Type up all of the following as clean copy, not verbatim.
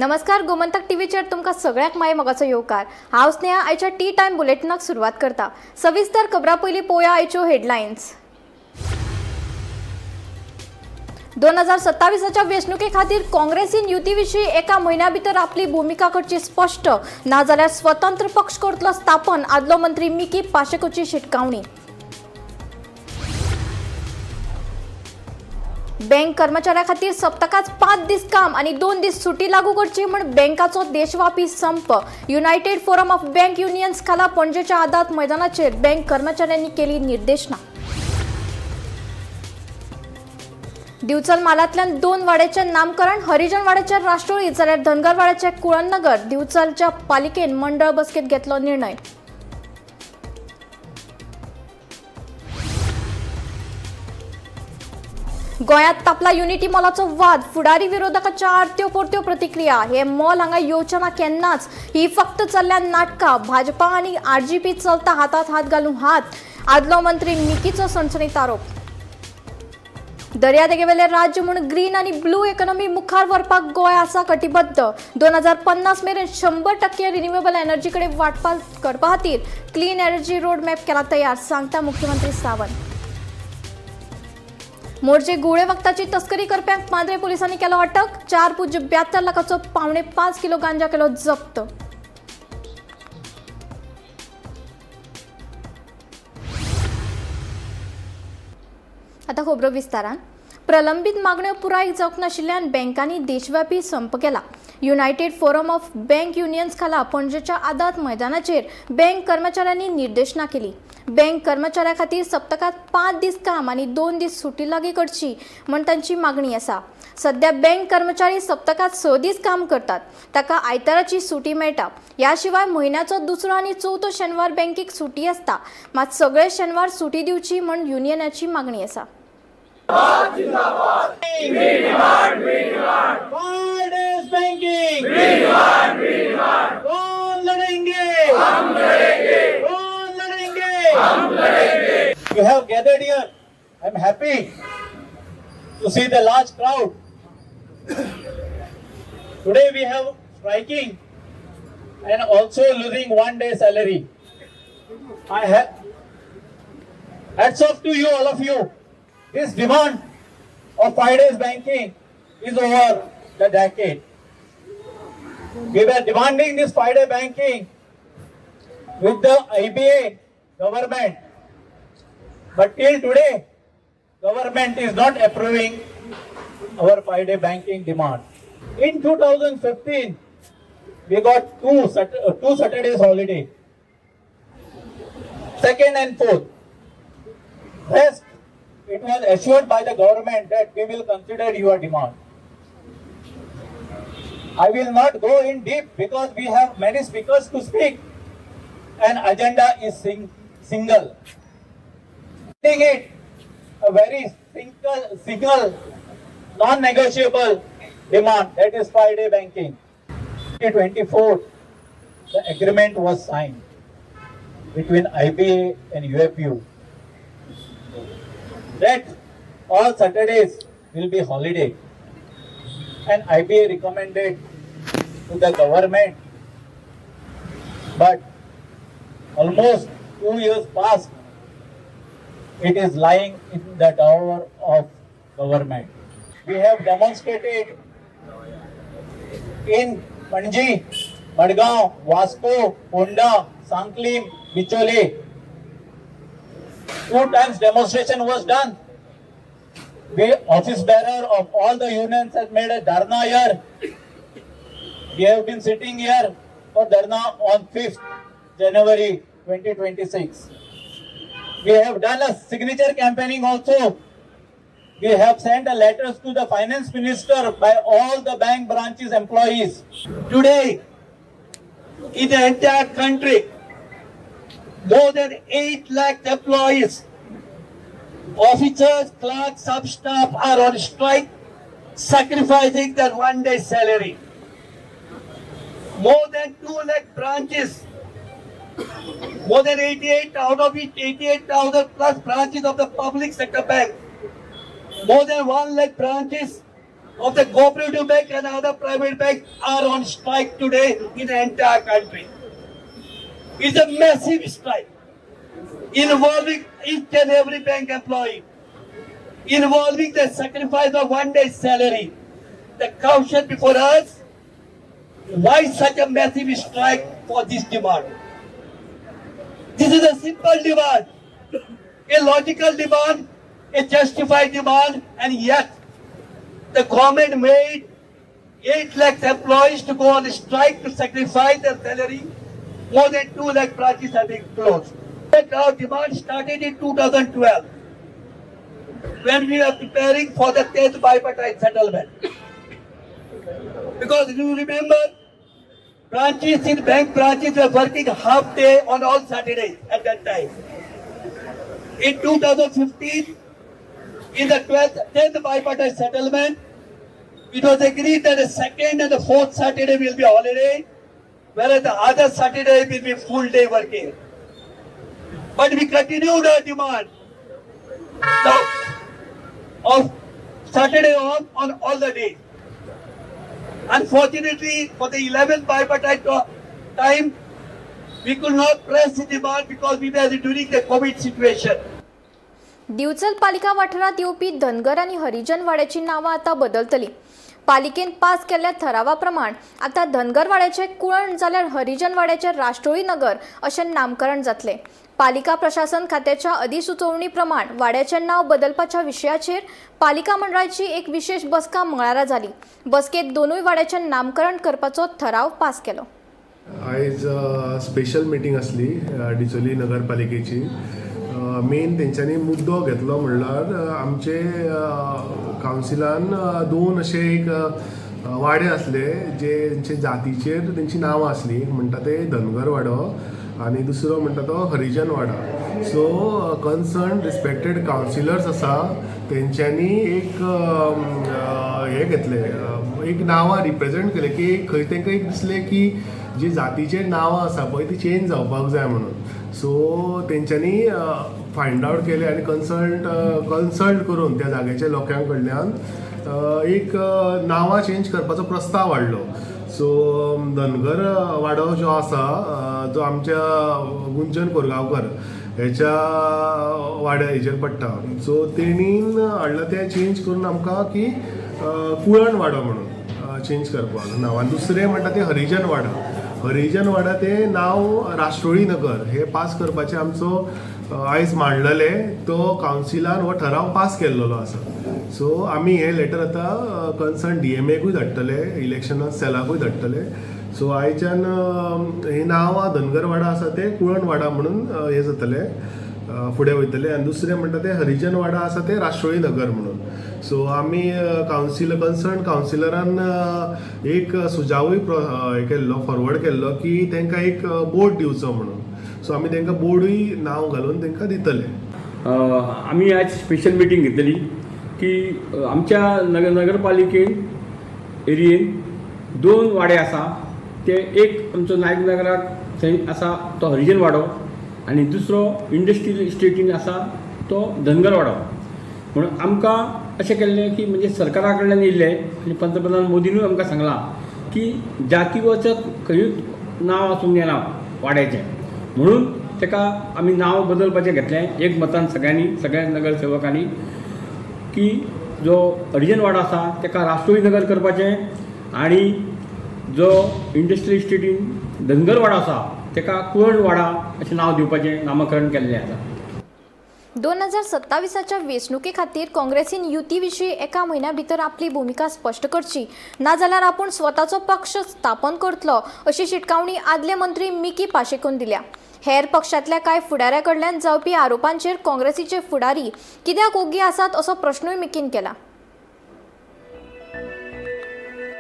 नमस्कार, गोमंतक टीव्हीचेर तुमकां सगळ्यांक माय मोगाचो येवकार. हांव स्नेहा आयच्या टी टायम बुलेटिनाक सुरवात करता. सविस्तर खबरां पयलीं पळोवया आयच्यो हेडलायन्स. 2027च्या वेंचणुके खातीर काँग्रेसीन युती विशीं एका म्हयन्या भितर आपली भुमिका करची स्पश्ट, नाजाल्यार स्वतंत्र पक्ष करतलो स्थापन, आदलो मंत्री मिकी पाशेकोची शिटकावणी. बँक कर्मचाऱ्यां खातीर सप्तकात 5 दीस काम आनी 2 दीस सुटी लागू करची म्हूण बँकाचो देशव्यापी संप. United forum of bank unions खाला पणजेच्या आदात मैदानाचेर बँक कर्मचाऱ्यांनी केली निर्देशना. दिवचल म्हालांतल्यान 2 वाड्याचें नामकरण, हरिजन वाड्याचे राष्ट्रोळी जाल्यार धनगर वाड्याचे कुळणनगर. दिवचलच्या पालिकेन मंडळ बसकेत घेतलो निर्णय. गोंयांत तापला युनिटी मॉलाचो वाद. फुडारी विरोधकाच्या आरत्यो परत्यो प्रतिक्रिया. हे मॉल हांगा येवचें ना केन्नाच, ही फक्त चल्ल्या नाटकां. भाजपा आनी आरजीपी चलता हातात हात घालून हात, आदलो मंत्री मिकीचो सणसणीत आरोप. दर्यादेगेवेले राज्य म्हूण ग्रीन आनी ब्लू इकॉनॉमी मुखार व्हरपाक गोंय आसा कटिबद्ध. 2050 मेरेन 100% रिन्युएबल एनर्जी कडेन वाटचाल करपा खातीर क्लीन एनर्जी रोड मॅप केला तयार, सांगता मुख्यमंत्री सावंत. मोरजे गुळे वखदाची तस्करी करप्यांक मांद्रे पोलिसांनी केलो अटक. 4.72 लाखाचो 4.75 किलो गांजा केलो जप्त. आता खबरो विस्तारान. प्रलंबीत मागण्यो पुराय जावंक नाशिल्ल्यान बँकांनी देशव्यापी संप केला. United forum of bank unions खाला पणजेच्या आदात मैदानाचेर बँक कर्मचाऱ्यांनी निर्देशना केली. बँक कर्मचाऱ्यां खातीर सप्तकांत 5 दीस काम आनी 2 दीस सुटी लागू करची म्हूण तांची मागणी आसा. सध्या बँक कर्मचारी सप्तकांत 6 दीस काम करतात, ताका आयताराची सुटी मेळटा. ह्या शिवाय म्हयन्याचो दुसरो आनी चवथो शेनवार बँकेक सुटी आसता. मात सगळे शेनवार सुटी दिवची म्हूण युनियनाची मागणी आसा. 5 days banking. We demand, we demand. कौन लड़ेंगे? हम लड़ेंगे. कौन लड़ेंगे? हम लड़ेंगे. We have gathered here. I am happy to see the large crowd. Today we have striking and also losing 1 day salary. I have hats off to you, all of you. This demand of 5 days banking is over the decade. We were demanding this 5-day banking with the IBA government, but till today, government is not approving our 5-day banking demand. In 2015, we got two Saturdays holiday, second and fourth. Rest, it was assured by the government that we will consider your demand. I will not go in deep because we have many speakers to speak and agenda is single. It a very single non-negotiable demand, that is 5-day banking. 24, the agreement was signed between IBA and UFU that all Saturdays will be holiday, and IBA recommended to the government, but almost 2 years past, it is lying in the drawer of government. We have demonstrated in Panaji, Madgaon, Vasco, Ponda, Sanklim, Bicholi. 2 times demonstration was done. We office bearer of all the unions has made a dharna here. We have been sitting here for dharna on 5th January 2026. We have done a signature campaigning also. We have sent a letters to the finance minister by all the bank branches employees. Today, in the entire country, more than 8 lakh employees, officers, clerks, sub-staff are on strike, sacrificing their one-day salary. More than 2 lakh branches, more than 88 out of it, 88,000 plus branches of the public sector bank, more than 1 lakh branches of the cooperative bank and other private banks are on strike today in the entire country. It's a massive strike involving each and every bank employee, involving the sacrifice of one day's salary. The question before us, why such a massive strike for this demand? This is a simple demand, a logical demand, a justified demand, and yet the government made 8 lakh employees to go on strike to sacrifice their salary. More than 2 lakh branches have been closed. Our demand started in 2012 when we were preparing for the 10th bipartite settlement. Because you remember, branches in bank branches were working half day on all Saturdays at that time. In 2015, in the 10th bipartite settlement, it was agreed that the second and the fourth Saturday will be holiday, whereas the other Saturday will be full day working. But we continued our demand of Saturday off on all the days. Unfortunately, for the 11th bipartite time, we could not press the demand because we were during the COVID situation. Divchal पालिका वाठारांत येवपी धनगर आनी हरिजन वाड्याची नांवां आतां बदलतली. पालिकेन pass केल्ल्या ठरावा प्रमाण आतां धनगर वाड्याचें कुळण जाल्यार हरिजन वाड्याचें राष्ट्रोळी नगर अशें नामकरण जातलें. पालिका प्रशासन खात्याच्या अधिसुचोवणी प्रमाण वाड्याचें नांव बदलपाच्या विशयाचेर पालिका मंडळाची एक विशेश बसका मंगळारा जाली. बसकेंत दोनूय वाड्याचें नामकरण करपाचो ठराव पास केलो. आयज स्पेशल मिटींग आसली डिचोली नगरपालिकेची. मेन तेंच्यांनी मुद्दो घेतलो म्हणल्यार आमचे कावन्सिलान दोन अशे एक वाडे आसले जे तेंचे जातीचेर तेंची नांवां आसली. एक म्हणटा ते धनगर वाडो आनी दुसरो म्हणटा तो हरिजन वाडो. सो कन्सर्न रिस्पेक्टेड कावन्सिलर्स आसा, तेंच्यांनी एक हें घेतलें, एक नांवां रिप्रेजेंट केलें की खंय तांकां एक दिसलें की जी जातीचेर नांवां आसा पळय ती चेंज जावपाक जाय म्हणून. सो तेंच्यांनी फायंड आवट केलें आनी कन्सल्ट करून त्या जाग्याच्या लोकां कडल्यान एक नांवां चेंज करपाचो प्रस्ताव हाडलो. सो धनगर वाडो जो आसा, जो आमच्या गुंजन कोरगांवकर हेच्या वाड्या हेजेर पडटा, सो तेणीन हाडलां तें चेंज करून आमकां की कुळण वाडो म्हणून चेंज करपाक नांव आनी दुसरें म्हणटा तें हरिजन वाडा. हरिजन वाडा तें नांव राष्ट्रोळी नगर हे पास करपाचें आमचो आयज मांडलेलें. तो कावन्सिलान हो ठराव पास केल्लो आसा. सो आमी हें लेटर आतां कन्सर्न डीएमएकूय धाडटले, इलेक्शन सेलाकूय धाडटले. सो आयच्यान ही नांवां धनगरवाडा आसा ते कुळणवाडा म्हणून हें जातलें, फुडें वयतले आनी दुसरें म्हणटा तें हरिजन वाडा आसा तें राष्ट्रोळी नगर म्हणून. सो आमी कावन्सिल कन्सर्न कावन्सिलरान एक सुजावूय हें केल्लो, फॉरवर्ड केल्लो की तांकां एक बोर्ड दिवचो म्हणून. सो आमी तांकां बोर्डूय नांव घालून तांकां दितले. आमी आयज स्पेशल मिटींग घेतली की आमच्या नगरपालिकेन एरियेन दोन वाडे आसा. ते एक आमचो नायक नगराक थंय आसा तो हरिजन वाडो आनी दुसरो इंडस्ट्रियल इस्टेटीन आसा तो धनगर वाडो. म्हणून आमकां अशें केल्लें की म्हणजे सरकारा कडल्यान येयल्लें आनी पंतप्रधान मोदीनूय आमकां सांगलां की जातीवचक खंयूच नांव आसूंक जायना वाड्याचें. म्हणून ताका आमी नांव बदलपाचें घेतलें एक मतान सगळ्यांनी, सगळ्या नगरसेवकांनी, की जो हरिजन वाडो आसा ताका राष्ट्रोळी नगर करपाचें आनी जो इंडस्ट्रियल इस्टेटीन धनगर वाडो आसा ताका कुळण वाडा अशें नांव दिवपाचें नामकरण केल्लें आसा. 2027च्या वेंचणुके खातीर काँग्रेसीन युती विशीं एका म्हयन्या भितर आपली भुमिका स्पश्ट करची, नाजाल्यार आपूण स्वताचो पक्ष स्थापन करतलो अशी शिटकावणी आदले मंत्री मिकी पाशेकोन दिल्या. हेर पक्षांतल्या कांय फुडाऱ्या कडल्यान जावपी आरोपांचेर काँग्रेसीचे फुडारी कित्याक ओगी आसात असो प्रश्नूय मिकीन केला.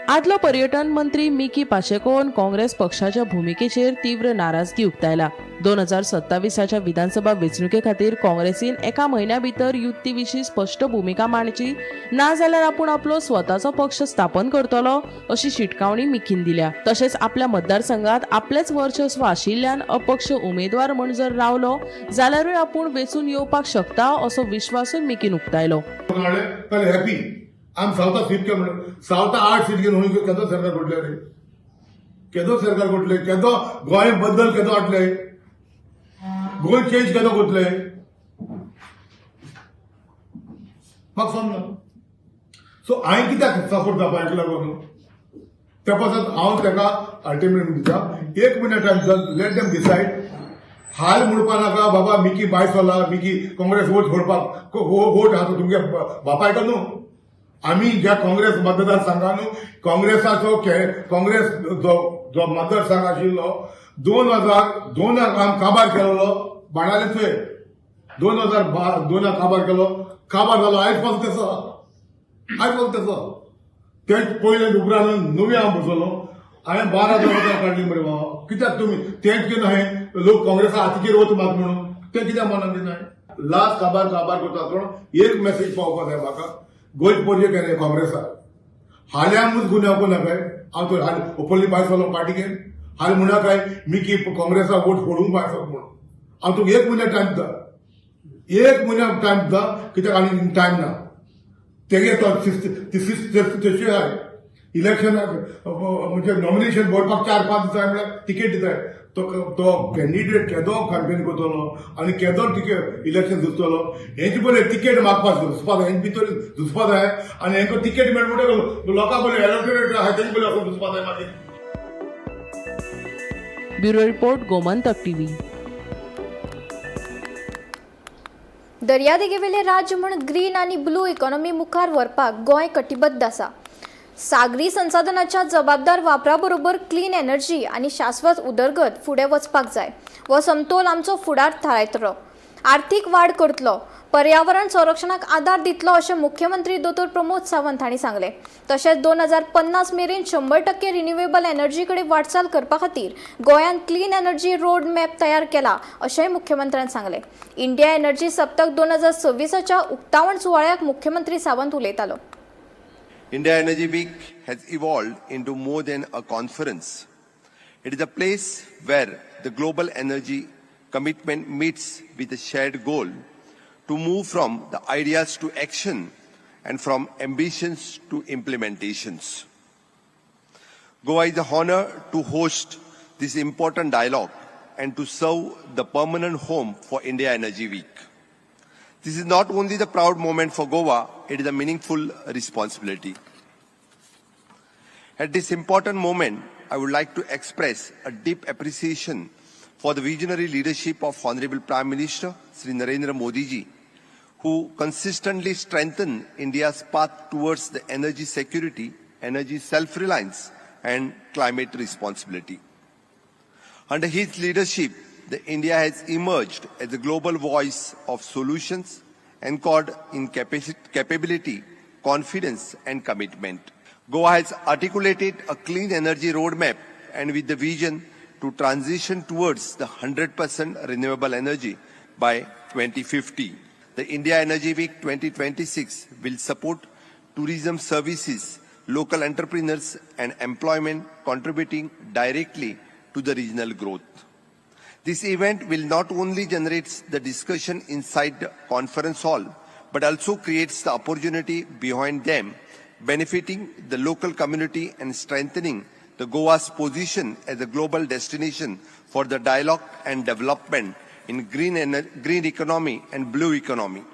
आदलो पर्यटन मंत्री मिकी पाचेकोन काँग्रेस पक्षाच्या भुमिकेचेर तीव्र नाराजगी उक्तायला. 2027च्या विधानसभा वेंचणुके खातीर काँग्रेसीन एका म्हयन्या भितर युती विशीं स्पश्ट भुमिका मांडची, नाजाल्यार आपूण आपलो स्वताचो पक्ष स्थापन करतलो अशी शिटकावणी मिकीन दिल्या. तशेंच आपल्या मतदारसंघात आपलेच वर्चस्व आशिल्ल्यान अपक्ष उमेदवार म्हूण जर रावलो जाल्यारूय आपूण वेंचून येवपाक शकता असो विश्वासूय मिकीन उक्तायलो. हॅपी. आमी सावथा सीट के म्हणून सावथा आठ सीट घेवन हुंय केदो सरकार घडले रे, केदो सरकार घडले, केदो गोंय बद्दल केदो हाडले, गोंय चेंज केदो करतले, म्हाका समजना. सो हांवें कित्याक सपोर्ट जावपा हेका लागून त्या पासत हांव ताका अल्टिमेटम दिता, एक म्हयन्या टायम दिता, let them decide. हाल म्हणपा नाका बाबा मिकी बायस जाला, मिकी काँग्रेस वोट फोडपाक वोट आहा तो तुमगे बापायका न्हू. आमी ज्या काँग्रेस मतदारसंघा न्हू, काँग्रेसाचो काँग्रेस जो जो मतदारसंघ आशिल्लो 2002 आमी काबार केलेलो बाणालेचो, 2002 काबार केलो, काबार जालो, आयज पासून तेसो, आयज पासून तेसो. ते पयले उपरांत नवी हांव बसलो, हांवें 12,000 वतां काडली मरे बाबा. कित्याक तुमी तेंच कितें न्हय लोक काँग्रेसा हातीचेर वच मात म्हणून तें कित्याक मनान दिनाय. लास्ट काबार काबार करता आसतना एक मॅसेज पावपा जाय म्हाका, गोंयच पोरजे केलें काँग्रेसाक हाल्यांकूच गुन्यांव करूं नाकाय. हांव तर हाल ओपनली भायर सरलो पार्टीके हाल म्हणा काय मिकी काँग्रेसाक वोट फोडूंक भायर सरलो म्हणून. हांव तुका एक म्हयन्या टायम दिता, एक म्हयन्या टायम दिता, कित्याक आनी टायम ना. तेगे तो तशी आहाय इलेक्शनाक म्हणजे नॉमिनेशन भरपाक 4-5 दिसाय म्हळ्यार तिकेट दिताय. तो तो कॅन्डिडेट केदो कॅम्पेन करतलो आनी केदो तिकेट इलेक्शन झुजतलो, हेंचे पयलें तिकेट मागपाक झुजपा जाय, हेंचे भितर झुजपा जाय आनी हेंकां तिकेट मेळ म्हणटकीर लोकां पयलें इलेक्टोरेट आहा तेंचे पयलीं वचून झुजपा जाय मागीर. Bureau report, Gomantak TV. दर्यादेगेवेले राज्य म्हूण ग्रीन आनी ब्लू इकॉनॉमी मुखार व्हरपाक गोंय कटिबद्ध आसा. सागरी संसाधनाच्या जबाबदार वापरा बरोबर क्लीन एनर्जी आनी शाश्वत उदरगत फुडें वचपाक जाय. हो समतोल आमचो फुडार थारायतलो, आर्थीक वाड करतलो, पर्यावरण संरक्षणाक आदार दितलो अशें मुख्यमंत्री दोतोर प्रमोद सावंत हांणी सांगलें. तशेंच 2050 मेरेन 100% रिन्युएबल एनर्जी कडेन वाटचाल करपा खातीर गोंयान क्लीन एनर्जी रोड मॅप तयार केला अशेंय मुख्यमंत्र्यान सांगलें. इंडिया एनर्जी सप्तक 2026च्या उक्तावण सुवाळ्याक मुख्यमंत्री सावंत उलयतालो. India Energy Week has evolved into more than a conference. It is a place where the global energy commitment meets with a shared goal to move from the ideas to action and from ambitions to implementations. Goa is a honor to host this important dialogue and to serve the permanent home for India Energy Week. This is not only the proud moment for Goa, it is a meaningful responsibility. At this important moment, I would like to express a deep appreciation for the visionary leadership of Honorable Prime Minister Sri Narendra Modi ji, who consistently strengthened India's path towards the energy security, energy self-reliance, and climate responsibility. Under his leadership, the India has emerged as a global voice of solutions anchored in capability, confidence, and commitment. Goa has articulated a clean energy roadmap and with the vision to transition towards the 100% renewable energy by 2050. The India Energy Week 2026 will support tourism services, local entrepreneurs, and employment, contributing directly to the regional growth. This event will not only generate the discussion inside the conference hall, but also creates the opportunity behind them, benefiting the local community and strengthening the Goa's position as a global destination for the dialogue and development in green economy and blue economy,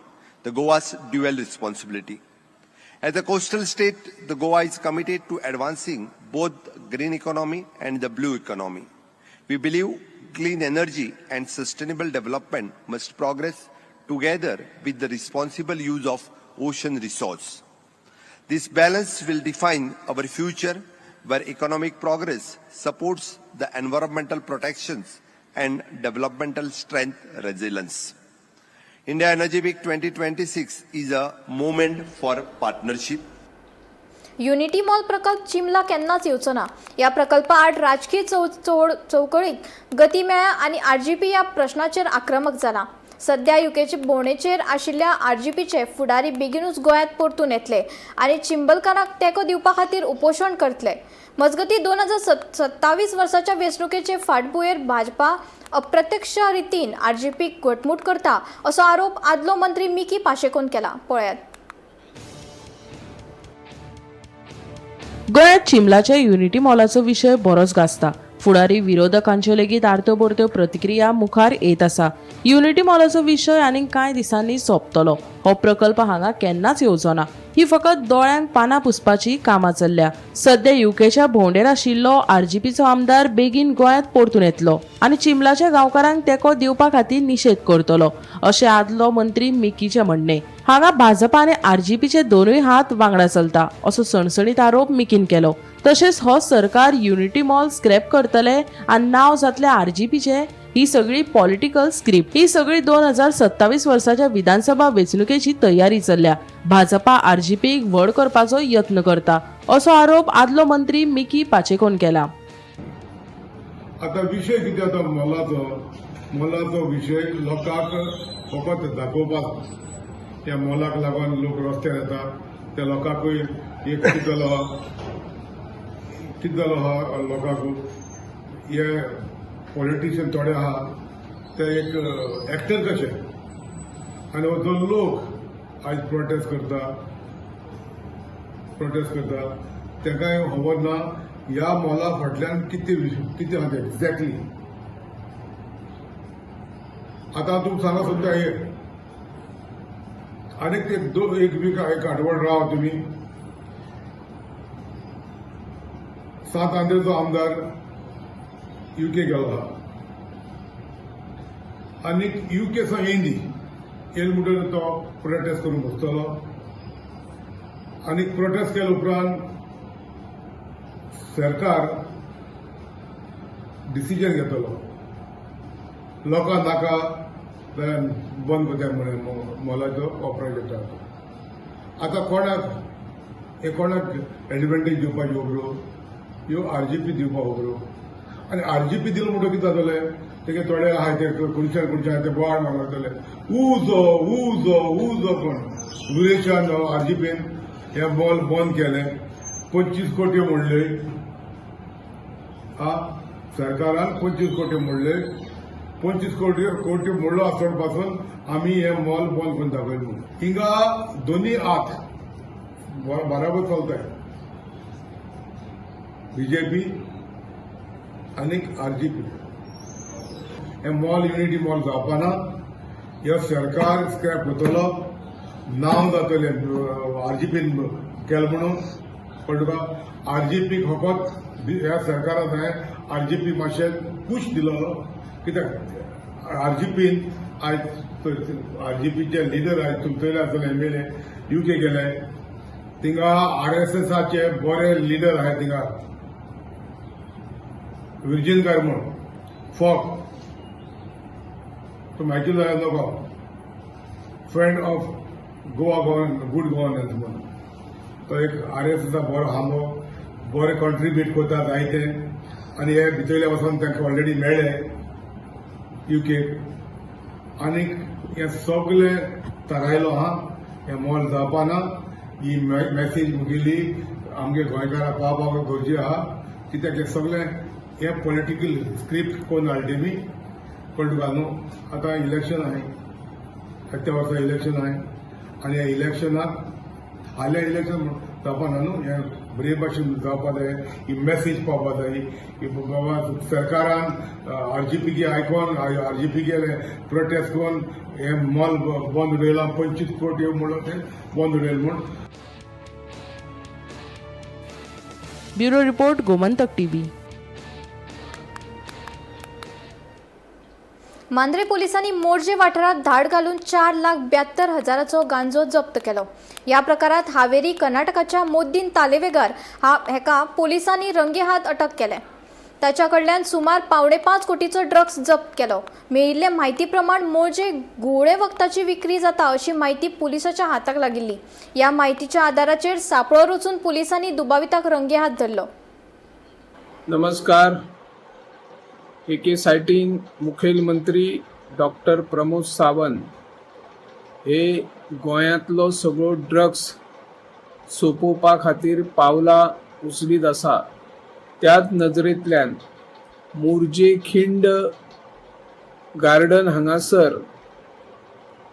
the Goa's dual responsibility. As a coastal state, the Goa is committed to advancing both green economy and the blue economy. We believe clean energy and sustainable development must progress together with the responsible use of ocean resource. This balance will define our future, where economic progress supports the environmental protections and developmental strength resilience. India Energy Week 2026 is a moment for partnership. Unity mall प्रकल्प चिमला केन्नाच येवचो ना. ह्या प्रकल्पा आड राजकीय चवकळीक गती मेळ्ळ्या आनी आरजीपी ह्या प्रश्नाचेर आक्रमक जाला. सध्या युकेचे भोंवडेचेर आशिल्ल्या आरजीपीचे फुडारी बेगीनूच गोंयांत परतून येतले आनी चिंबलकारांक तेंको दिवपा खातीर उपोशण करतले. मजगतीं, 2027 वर्साच्या वेंचणुकेचे फाटभुंयेर भाजपा अप्रत्यक्ष रितीन आरजीपीक घटमूट करता असो आरोप आदलो मंत्री मिकी पाशेकोन केला. पळयात. गोंयांत चिंबलाच्या युनिटी मॉलाचो विशय बरोच गाजता. फुडारी विरोधकांच्यो लेगीत आरत्यो बरत्यो प्रतिक्रिया मुखार येत आसा. युनिटी मॉलाचो विशय आनीक कांय दिसांनी सोंपतलो. हो प्रकल्प हांगा केन्नाच येवचो ना. ही फकत दोळ्यांक पानां पुसपाची कामां चल्ल्या. सद्या युकेच्या भोंवडेर आशिल्लो आरजीपीचो आमदार बेगीन गोंयांत परतून येतलो आनी चिंबलाच्या गांवकारांक तेंको दिवपा खातीर निशेध करतलो, अशें आदलो मंत्री मिकीचें म्हणणें. हांगा भाजपा आनी आरजीपीचे दोनूय हात वांगडा चलता असो सणसणीत आरोप मिकीन केलो. तशेंच हो सरकार युनिटी मॉल स्क्रॅप करतले आनी नांव जातलें आरजीपीचें. ही सगळी पॉलिटिकल स्क्रिप्ट. ही सगळी 2027 वर्साच्या विधानसभा वेंचणुकेची तयारी चल्ल्या. भाजपा आरजीपीक व्हड करपाचो यत्न करता असो आरोप आदलो मंत्री मिकी पाचेकोन केला. आता विशय कितें जाता, मोलाचो विशय लोकांक फकत दाखोवपाक, त्या मोलाक लागून लोक रस्त्यार येता, त्या लोकांकूय एक कितें जालो आहा लोकांक, हे पॉलिटिशियन थोडे आहा ते एक एक्टर कशे, आनी हो जो लोक आयज प्रोटेस्ट करता तांकांय खबर ना ह्या मोला फाटल्यान कितें कितें आहा तें एक्झॅक्टली. आतां तुमकां सांगा सुद्दां हे आनीक एक वीक एक आठवड राव तुमी. सांत आंद्रेचो आमदार युके गेलो आहा आनीक युके सावन येयली येयले म्हणटकीर तो प्रोटेस्ट करूंक बसतलो आनी प्रोटेस्ट केले उपरांत सरकार डिसिजन घेतलो, लोकांक नाका जाल्यार बंद करता म्हणून मोलाचो ऑपरेट. आतां कोणाक हे कोणाक एडवांटेज दिवपाची खबरो ह्यो आरजीपी दिवपाक खबरो, आनी आरजीपी दिलो म्हणटकीर कितें जातलें, तेगे थोडे आहाय ते खुर्च्यार खुर्च्यार ते बोवाळ मारतले लागतले, उजो उजो उजो कोण विरेशान आरजीपीन हे मॉल बंद केलें, 25 कोटी मोडले, आ सरकारान 25 कोटी मोडले, 25 कोटी मोडलो आसत पासून आमी हे मॉल बंद करून दाखयलें म्हणून. हिंगा दोनूय हात बराबर चलताय, बीजेपी आनी आरजीपी. हे मॉल युनिटी मॉल जावपाना, हे सरकार स्क्रॅप करतलो, नांव जातलें आरजीपीन केलें म्हणून. पण तुका आरजीपी फकत ह्या सरकारान हांवें आरजीपी मातशें पूश दिलो, कित्याक आरजीपीन आयज आरजीपीचे लिडर आयज तुमचे आसतले एमएलए युके गेले, थिंगा आरएसएसाचे बरे लिडर आहाय थिंगा, विर्जीनकार म्हूण फॉक तुमी आयकलो जाल्यार नको, friend of Goa good governance म्हूण तो एक आरएसएसा बरो हांबो बरे कॉन्ट्रिब्यूट करता जायते, आनी हे भितरले वचोन तांकां ऑलरेडी मेळ्ळे युके, आनीक हे सगळे थारायलो आहा हे मॉल जावपाना. ही मॅसेज मुगेली आमगे गोंयकारां पावपाक गरजे आहा, कित्याक हे सगळे हे पॉलिटिकल स्क्रिप्ट कोण हाडली मी कळ्ळें तुका न्हू. आतां इलेक्शन आहाय, त्या वर्सा इलेक्शन आहाय आनी ह्या इलेक्शनाक हाल्या इलेक्शन जावपाना न्हू, हें बरे भाशेन जावपा जाय, ही मॅसेज पावपा जाय की बाबा सरकारान आरजीपीके आयकोन आरजीपीके प्रोटेस्ट करून हे मॉल बंद उडयला, 25 कोटी म्हणून ते बंद उडयलें म्हूण. Bureau report, Gomantak TV. Mandrem पोलिसांनी मोरजे वाठारात धाड घालून 4,72,000 गांजो जप्त केलो. ह्या प्रकारात हावेरी कर्नाटकाच्या मोद्दीन तालेवेगार हेका पोलिसांनी रंगेहात अटक केले. ताच्या कडल्यान सुमार 4.75 कोटीचो ड्रग्स जप्त केलो. मेळिल्ले म्हायती प्रमाण मोरजे घुंवळे वखदाची विक्री जाता अशी म्हायती पोलिसाच्या हाताक लागिल्ली. ह्या म्हायतीच्या आदाराचेर सापळो रचून पोलिसांनी दुबाविताक रंगेहात धरलो. नमस्कार. एके सायटीन मुखेलमंत्री डॉक्टर प्रमोद सावंत हे गोंयांतलो सगळो ड्रग्स सोंपोवपा खातीर पावलां उचलीत आसा. त्याच नजरेंतल्यान मोरजे खिंड गार्डन हांगासर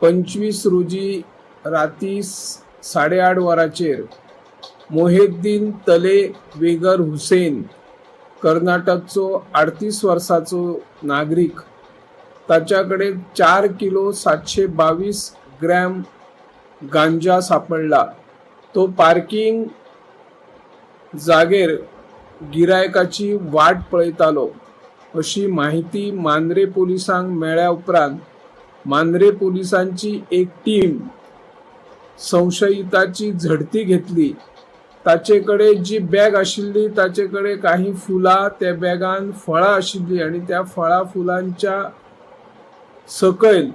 25 रोजी राती 8:30 वरांचेर मोहेद्दीन तले वेगर हुसेन कर्नाटकचो 38 वर्साचो नागरीक, ताच्या कडेन 4 किलो 722 ग्रॅम गांजा सापडला. तो पार्किंग जागेर गिरायकाची वाट पळयतालो अशी माहिती मांद्रे पोलिसांक मेळ्ळ्या उपरांत मांद्रे पोलिसांची एक टीम संशयिताची झडती घेतली. ताचे कडेन जी बॅग आशिल्ली, ताचे कडेन काही फुलां, त्या बॅगान फळां आशिल्लीं आनी त्या फळां फुलांच्या सकयल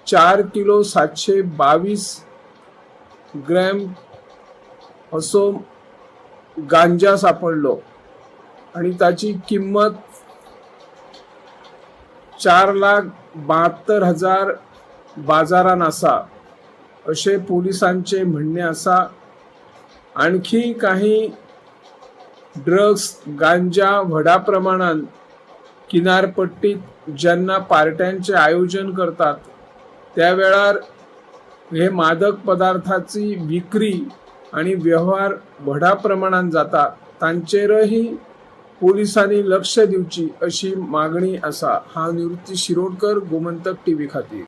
4 किलो 722 ग्रॅम असो गांजा सापडलो आणि ताची किंमत 4,72,000 बाजारान आसा अशें पोलिसांचें म्हणणें आसा. आणखी काही ड्रग्स, गांजा व्हडा प्रमाणात किनारपट्टीत जेन्ना पार्ट्यांचें आयोजन करतात, त्या वेळार हे मादक पदार्थाची विक्री आणि व्यवहार व्हडा प्रमाणात जाता. तांचेरही पोलिसांनी लक्ष दिवची अशी मागणी आसा. हांव निवृत्ती शिरोडकर, गोमंतक टीव्ही खातीर.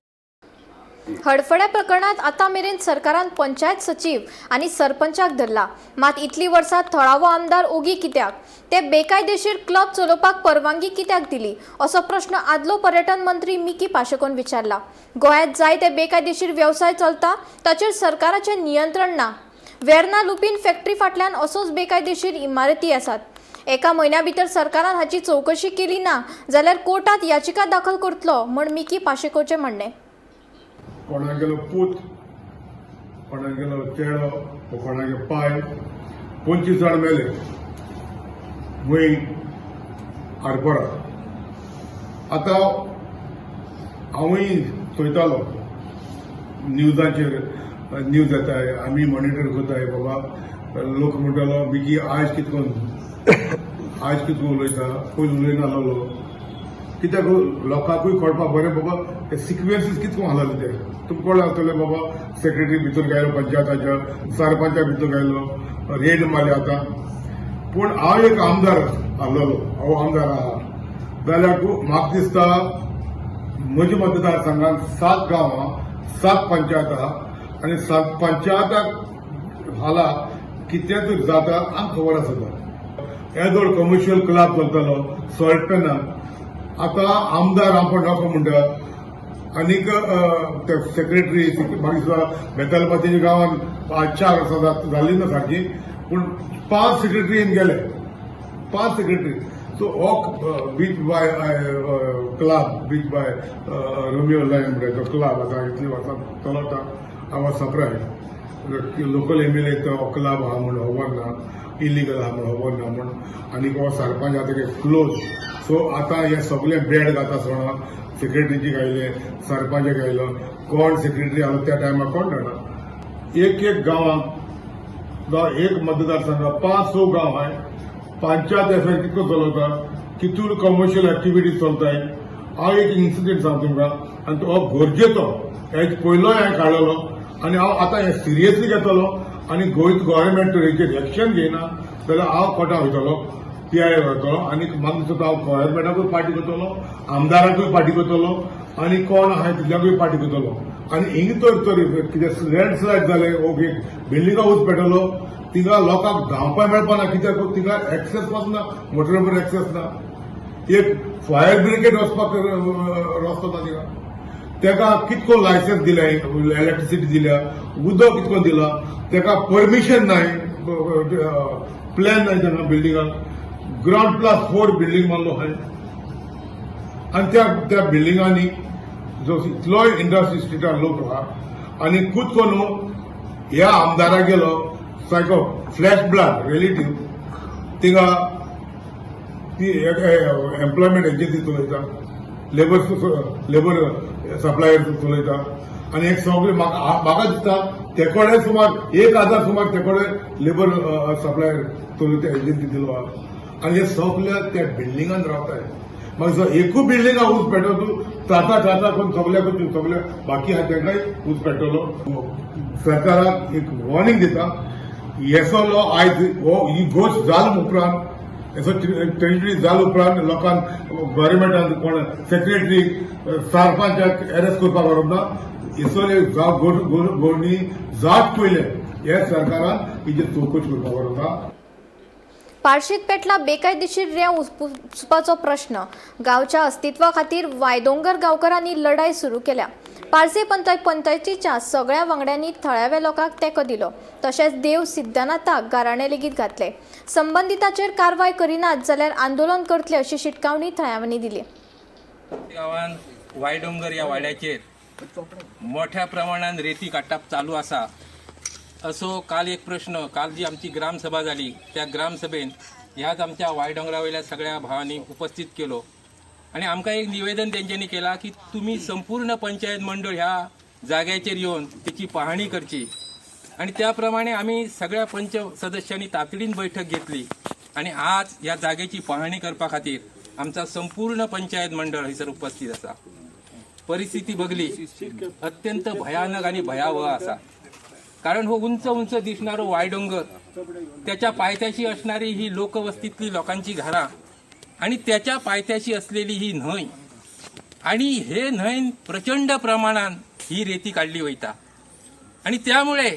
हडफड्या प्रकरणात आतां मेरेन सरकारान पंचायत सचीव आनी सरपंचाक धरला, मात इतलीं वर्सां थळावो आमदार ओगी कित्याक? ते बेकायदेशीर क्लब चलोवपाक परवानगी कित्याक दिली, असो प्रश्न आदलो पर्यटन मंत्री मिकी पाशेकोन विचारला. गोंयांत जाय ते बेकायदेशीर वेवसाय चलता, ताचेर सरकाराचें नियंत्रण ना. वेर्ना लुपीन फॅक्टरी फाटल्यान असोच बेकायदेशीर इमारती आसात. एका म्हयन्या भितर सरकारान हाची चवकशी केली ना जाल्यार कोर्टात याचिका दाखल करतलो म्हण मिकी पाशेकोचें म्हणणें. कोणागेलो पूत, कोणागेलो चेडो वो कोणागे पाय, 25 जाण मेले मुंय आरपोरा. आतां हांवूय चोयतालो न्यूजाचेर, न्यूज येताय, आमी मॉनिटर करताय. बाबा, लोक म्हणटालो, मिकी आयज कितको, आयज कितको उलयता, पयलीं उलयनासलो कित्याक? लोकांकूय कळपाक बरें बाबा, हे सिक्वेन्सीस कितको घालले ते तुमकां कळ्ळें आसतलें. बाबा, सेक्रेटरी भितर गायलो, पंचायताच्या सरपंचा भितर गायलो, रेड मारले. आतां पूण हांव एक आमदार आसलेलो, हांव आमदार आहा जाल्यार म्हाका दिसता म्हज्या मतदारसंघात सात गांव आहा, सात पंचायत आहा आनी सात पंचायताक हाला कितें तरी जाता आमकां खबर आसा. येदोळ कमर्शियल क्लब चलतालो सॉल्ट पेनान. आतां आमदार आमकां नको म्हणटा आनीक ते सेक्रेटरी मागीर सुद्दां बेतालभाटीच्या गांवांत पांच चार वर्सां जाली ना सारकी, पूण पांच सेक्रेटरी येवन गेले, पांच सेक्रेटरी. सो हो beach by club, beach by Romeo lion म्हणटा तो क्लब आतां इतलीं वर्सां चलता. I was surprise, local MLA तो क्लब आहा म्हूण खबर ना, इलिगल आहा म्हूण खबर ना म्हूण. आनी हो सरपंच आतां क्लोज. सो आतां हे सगळे बेड घाता आसतना सेक्रेटरीची गायले, सरपंच गायलो, कोण सेक्रेटरी आलो त्या टायमार कोण जाणा. एक एक गांवांत, जावं एक मतदारसंघ पांच स गांव आहाय, पंचायत एफेक्ट कितको चलता, कितून कमर्शियल एक्टिविटीज चलताय. हांव एक इन्सिडेंट सांगता तुमकां आनी तो गरजेचो. हेज पयलोय हांवें काडलेलो आनी हांव आतां हें सिरियसली घेतलो आनी गोंय गव्हर्मेंट हेचेर एक्शन घेयना जाल्यार हांव कोर्टा वयतलो, पीआय वयतलो आनी म्हाका दिसता हांव गव्हर्मेंटाकूय पार्टी करतलो, आमदाराकूय पार्टी करतलो आनी कोण आहाय तितल्यांकूय पार्टी करतलो. आनी हिंग तर तर कितें लँडस्लायड जालें, ओके, बिल्डिंगा ऊस पेटलो, तिंगा लोकांक धांवपाक मेळपा ना. कित्याक? तिंगा एक्सेस पासून ना, मोटरेबर एक्सेस ना, एक फायर ब्रिगेड वचपाक रस्तो ना तिंगा. तेका कितको लायसन्स दिलें, इलेक्ट्रिसिटी दिल्या, उदक कितको दिला, तेका परमिशन नाय, प्लॅन नाय. तेंका बिल्डिंगाक ग्रावंड प्लस फोर बिल्डींग मारलो आहाय आनी त्या त्या बिल्डिंगांनी जो इतलोय इंडस्ट्री स्ट्रिटार लोक आहा आनी खूद कोन्नू ह्या आमदारा गेलो सारको फ्लॅश ब्लड रिलेटीव तिंगा ती एम्प्लॉयमेंट एजन्सी चलयता, लेबर लेबर सप्लायर चलयता आनी एक सगळे म्हाका म्हाका दिसता ते कडेन सुमार 1000 सुमार ते कडेन लेबर सप्लायर चलयता, एजन्सी दिलो आहा आनी हे सगळे त्या बिल्डिंगान रावताय. मागीर जो एकूय बिल्डिंगा ऊस पेटो तूं टाटा टाटा करून सगल्याक, सगळे बाकी आहा तेंकाय ऊस पेट्टलो. सरकाराक एक वॉर्निंग दिता. येसो लो आयज हो ही गोश्ट जाल उपरांत येसो ट्रेजिडी जाल उपरांत लोकांक गव्हर्मेंटान कोण सेक्रेटरी सरपंचाक अरेस्ट करपाक व्हरूंक ना. इसोले गोरणी जात पयले हे सरकारान हिची चवकशी करपाक व्हरूंक ना. पार्शीत पेटला बेकायदेशीर रेंव उपसपाचो प्रश्न. गांवच्या अस्तित्वा खातीर वायदोंगर गांवकारांनी लढाय सुरू केल्या. पार्से पंचायतीच्या सगळ्या वांगड्यांनी थळाव्या लोकांक तेंको दिलो. तशेंच देव सिद्धनाथाक गाराणें लेगीत घातले. संबंदिताचेर कारवाय करिनात जाल्यार आंदोलन करतले अशी शिटकावणी थळाव्यांनी दिली. गांवान वायडोंगर ह्या वाड्याचेर मोठ्या प्रमाणान रेती काडटाप चालू आसा असो काल एक प्रश्न, काल जी आमची ग्रामसभा जाली त्या ग्रामसभेन ह्याच आमच्या वायडोंगरा वयल्या सगळ्या भावांनी उपस्थित केलो आनी आमकां एक निवेदन तेंच्यांनी केलां की तुमी संपूर्ण पंचायत मंडळ ह्या जाग्याचेर येवन तेची पाहणी करची आनी त्या प्रमाणे आमी सगळ्या पंच सदस्यांनी तातडीन बैठक घेतली आनी आज ह्या जागेची पाहणी करपा खातीर आमचा संपूर्ण पंचायत मंडळ हयसर उपस्थित आसा. परिस्थिती बघली अत्यंत भयानक आणि भयावह आसा, कारण हो उंच उंच दिसणारो वायडोंगर, त्याच्या पायथ्याशी असणारी ही लोकवस्तीतली लोकांची घरां आणि त्याच्या पायथ्याशी असलेली ही न्हंय आणि हे न्हंयन प्रचंड प्रमाणान ही रेती काडली वयता आणि त्यामुळे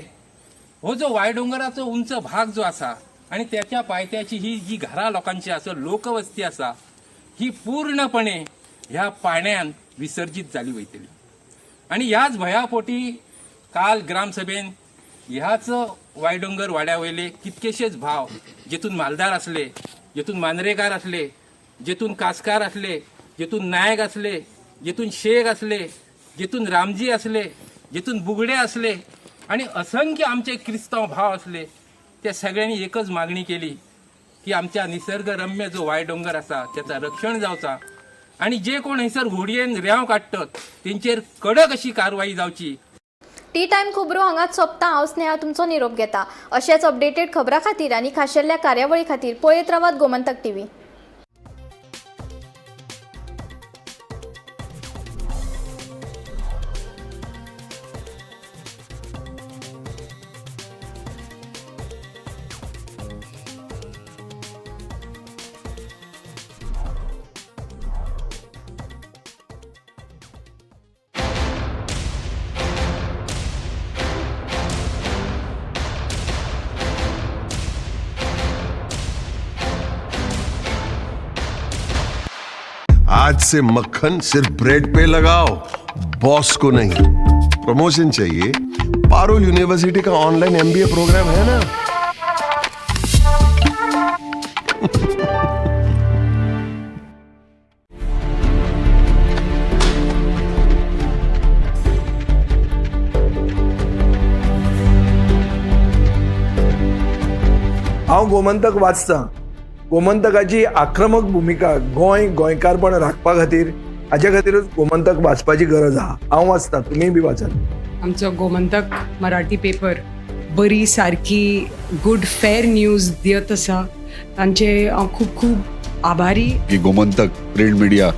हो जो वायडोंगराचो उंच भाग जो आसा आणि त्याच्या पायथ्याची ही जी घरां लोकांची आसा, लोकवस्ती आसा, ही पूर्णपणे ह्या पाण्यान विसर्जित जाली वयतली. आणि ह्याच भयापोटी काल ग्रामसभेन ह्याच वायडोंगर वाड्या वयले कितकेशेच भाव, जेतून मालदार आसले, जेतून मांद्रेकार आसले, जेतून कासकार आसले, जेतून नायक आसले, जेतून शेख आसले, जेतून रामजी आसले, जेतून बुगडे आसले आणि असंख्य आमचे क्रिस्तांव भाव आसले, त्या सगळ्यांनी एकच मागणी केली की आमच्या निसर्गरम्य जो वायडोंगर आसा त्याचा रक्षण जावचा आणि जे कोण हयसर होडयेन रेंव काडटत तेंचेर कडक अशी कारवाई जावची. टी टायम खबरो हांगाच सोंपता. हांव स्नेहा तुमचो निरोप घेता. अशेच अपडेटेड खबरां खातीर आनी खाशेल्या कार्यावळी खातीर पळयत रावात गोमंतक टीव्ही. आज से मक्खन सिर्फ ब्रेड पे लगाओ, बॉस को नहीं. प्रमोशन चाहिए? पारुल यूनिवर्सिटी का ऑनलाइन एमबीए प्रोग्राम है ना. हांव गोमंतक वाचतां. गोमंतकाची आक्रमक भुमिका गोंय गोंयकारपण राखपा खातीर, हाज्या खातीरूच गोमंतक वाचपाची गरज आहा. हांव वाचतां, तुमीय बी वाचात. आमचो गोमंतक मराठी पेपर बरी सारकी गुड फेर न्यूज दियत आसा, तांचे हांव खूब खूब आभारी. की गोमंतक प्रिंट मीडिया.